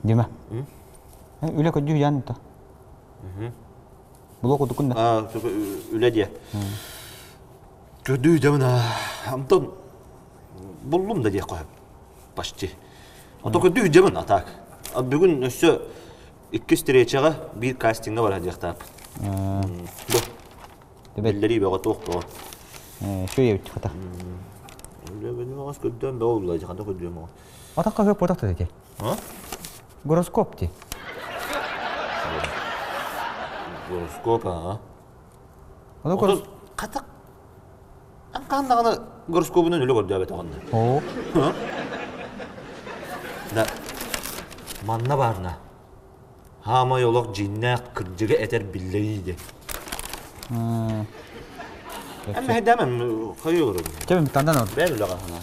Дима. Үлэ көддүү ян та. Булуок удукун да. Үлэ диэ. Көрдүү дьабын Антон буллум да диэх хоһоп. Почти. Ото көрдүү дьабын атак. Бүгүн өссө иккис встречаҕа биир кастиҥҥа бара диэхтааппын. Бу. Биллэрии бөҕө туох бөҕө. Шөйөбүт хата. Үлэ оҕос көрдөөн бөҕө улла хата көрдүөм оҕо. Атахха хөп ботах ти. Гороскоп ти. Гороскоп аа. Ону хата Ан хаан даҕаны гороскобунан үлэ көрдөөбөтөҕүннэ. Оо. Да манна баарна. Хаамай олох дьиҥнээх кырдьыгы этэр биллэрии диэн. Эммэ хэдэмэм хайы олорор. Чэбим тандан ол. Бэйэм үлэҕэ хана.